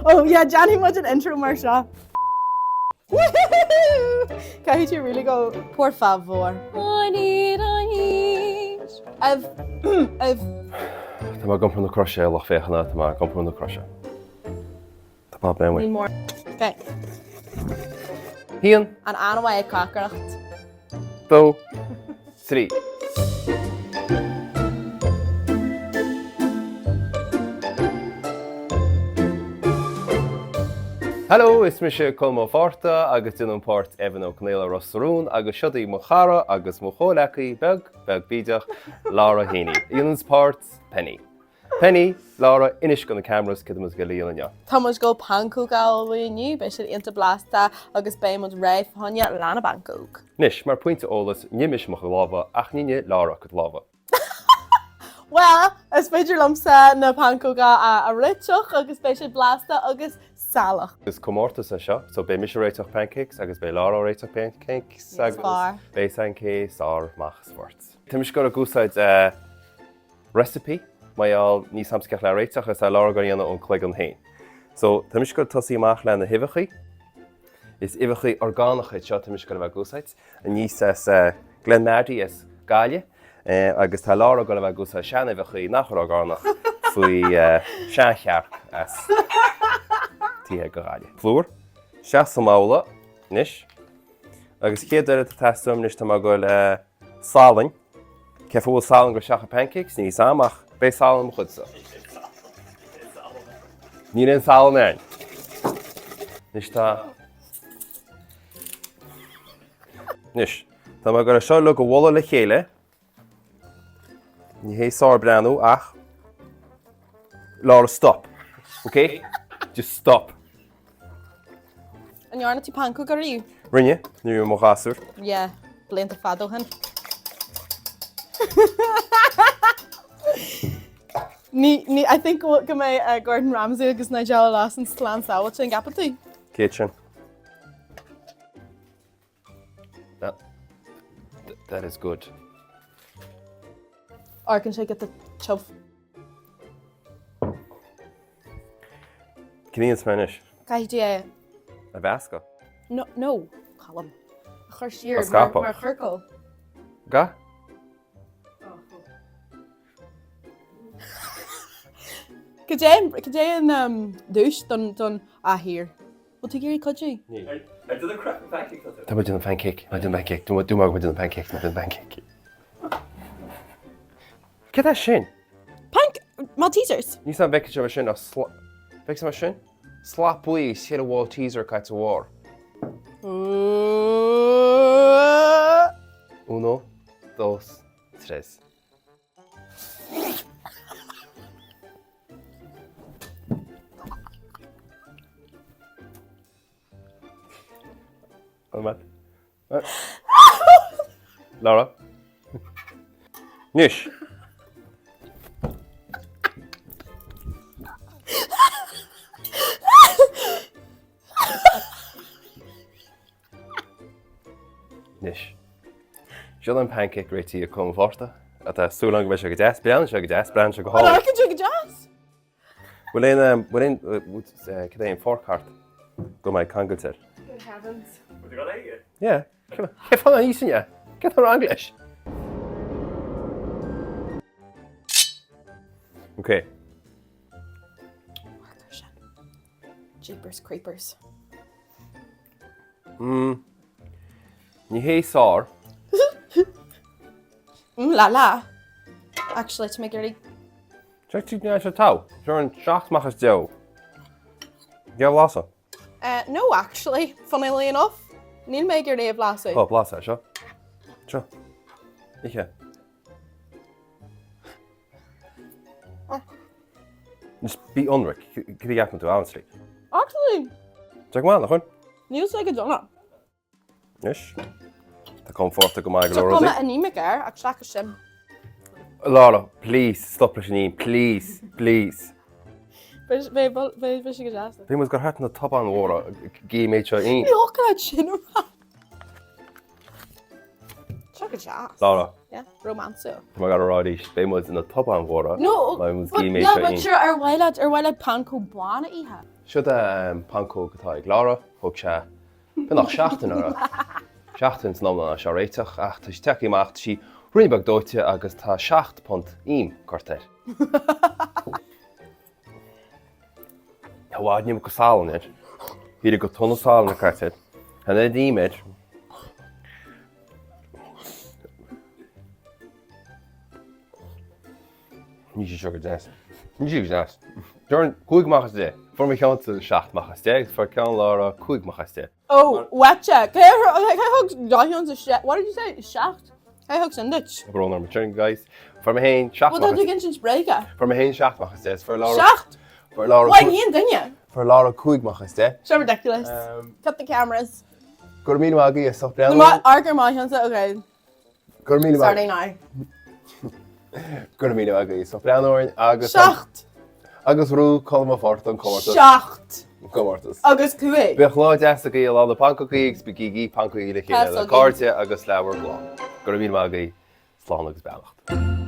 Oh yeah, déanfaidh muid an intro mar seo. Caithfidh tú really go por favor. I need I need. I've I've Tá mé ag iompar na croise a lucht féachana, tá mé ag iompar na croise. Tá Bob Benway. Ní mór. Okay. Haon. An an-mhaith ag cócaireacht. Dó. 3. Hello, is mise Colm Ó Fátharta agus déanaim páirt Evan Ó Conaola Ros na Rún agus seo í mo chara agus mo chomhleacaí beag, beag bídeach, Laura Heaney. A dhéananns páirt Penny. Penny, Laura, inis do na cameras céard atá muid ag dul a dhéanamh inniu. Tá muid ag dul pancóga a ullmhú inniu, beidh siad iontach blasta agus beidh muid réidh fá choinne Lá na bPancóg. Anois, mar pointe eolais, nigh mise mo chuid lámha ach ní nigh Laura a cuid lámha. Bhuel, is féidir liomsa na pancóga a réiteach agus beidh siad blasta agus salach. Is comórtas é seo, so beidh mise ag réiteach pancakes agus beidh Laura ag réiteach pancakes agus beidh a fhios againn cé is fearr amach sa bheirt. Tá mise ag dul ag úsáid recipe, mar gheall níl a fhios a'msa cén chaoi le réiteach agus tá Laura ag dul a dhéanamh ón cloigeann féin. So, tá mise ag dul tosaí amach le na huibheachaí. Is uibheachaí orgánacha iad seo tá mise ag dul a bheith ag úsáid. Aníos as Glenmaddy as Gaillimh agus tá Laura ag dul a bheith ag úsáid sean-uibheachaí nach bhfuil orgánach faoi seanchearc as tithe go Gaillimh. Plúr, isteach sa mbabhla anois. Agus chéad rud atá ag teastáil uaim anois tá mé ag dul salainn. Cén fáth a bhfuil salann ag dul isteach i pancakes? Níl a fhios a'm ach beidh salann i mo chuidse. Níl aon salann ann. Anois tá... Anois, tá mé ag dul é seo uilig a bhualadh le chéile. Ní hé sár-breathnú ach... Laura, stop. Ok? Just stop. An ndearna tú pancóga riamh? Rinne, nuair a bhí mé i mo ghasúr. Yeah, blianta fada ó shin. Ní, ní, I think go go mbeidh eh, Gordon Ramsay agus Nigella Lawson slán sábháilte an gceapann tú? Cé sin? That, that is good. Amharcann sé giota tiubh. Cén dhéanfas mé anois? Caithfidh tú é. A mheascadh? No, no, Colm. A chur siar A scaipeadh. mar chiorcal. Ga? Cad é, cad é an um, duais don, don athair? Bhfuil tú ag iarraidh cuidiú? Níl. Ar déanamh crap an pancake tá tú? Tá mé ag déanamh pancake, tá mé ag déanamh pancake, dú mé ag déanamh pancake, tá mé ag déanamh pancake. Céard é sin? Panc... Maltesers. Níl a fhios a'm an bhfeiceann sibh é sin ach sla... Bhfeiceann sibh é sin? Slat buí is cheithre Mhalteser caite a bharr. Uno, dos, tres. Laura. Anois. Anois. Seo an pancake réitithe ag Colm Ó Fátharta. Tá súil agam go mbeidh sé go deas. Breathnaíonn sé go deas, breathnaíonn sé go hálainn. Amharcann sé go deas! Bhfuil aon, bhfuil aon, cad é an fork thart go mbeidh cangailt air? Good heavens. Would you got aige? Yeah. Cé fáth an íosain é? Cé tá rang leis? Ok. Amharc air sin. Jeepers creepers. Mm. Ní hé sár. Mm la la. Actually, tá mé ag iarraidh Check tú neis a togh. Seo an 7 amach as 10. Dhea bhlasa. Uh, no, actually, funnily enough. Níl mé ag iarraidh é a bhlaiseadh. Tá blasa é seo. Seo. Ith. Just bí ionraic. Cad a cheapann tú, honestly? Actually. Tá go maith, nach bhfuil? Níl sé go dona. Anois, tá Colm Fátharta go maith go Tá leor cuma rudaí. anemic air ach seachas sin. Laura, please, stop leis an im, please, please. Beidh beidh beidh sé go deas. Bhí muid ag dul thart na tobáin mhóra ag an méid seo im. Ní thiocfadh leat sin a rá. Seo go deas. Laura. Yeah, rómánsúil. Tá mé ag dul a rá arís, beidh muid ina tobán mhóra. No, Beidh muid but, ag yeah, seo but sure, ar mhaith leat, ar mhaith leat pancóg bán a ithe? Seo é pancóg atá ag Laura, thóg sé beagnach seachtain uirthi. Seachtain san iomlán é seo a réiteach ach tá sí tagtha amach, tá sí ruainne beag dóite agus tá 7 punt im curtha air. Tá i bhfad an iomarca salainn air. Shíl go tonna salainn caite air. Tá an oiread im air. Níl sí seo go deas. Níl sí go deas. Déarfainn 5 amach as 10. Fuair mo cheannsa 7 amach as 10 agus fuair ceann Laura 5 amach as 10. Oh, uaitse! Cé thug do cheannsa sé? What did you say? 7? Cé thug sin duit? Brón orm, turn guys. Fuair mé féin 7 Well, tá tú ag insint bréige. Fuair mé féin 7 amach as 10 fuair Laura 7? Fuair Laura Why, ní aon duine? Fuair Laura 5 amach as 10. Seo ridiculous. Cut the cameras. Go raibh míle maith agaibh as ucht breathnú. Amharc ar mo cheannsa, ok. Go raibh míle maith. Starting now. Go raibh míle maith agaibh as ucht breathnú orainn agus 7. Agus brú colm a phort an comórtas. 7. Comórtas. Agus 5. Bíodh lá deas agaibh lá na pancógaí agus bígí ag ithe pancógaí le chéile le cairde agus le bhur gclann. Go raibh míle maith agaibh. Slán agus beannacht.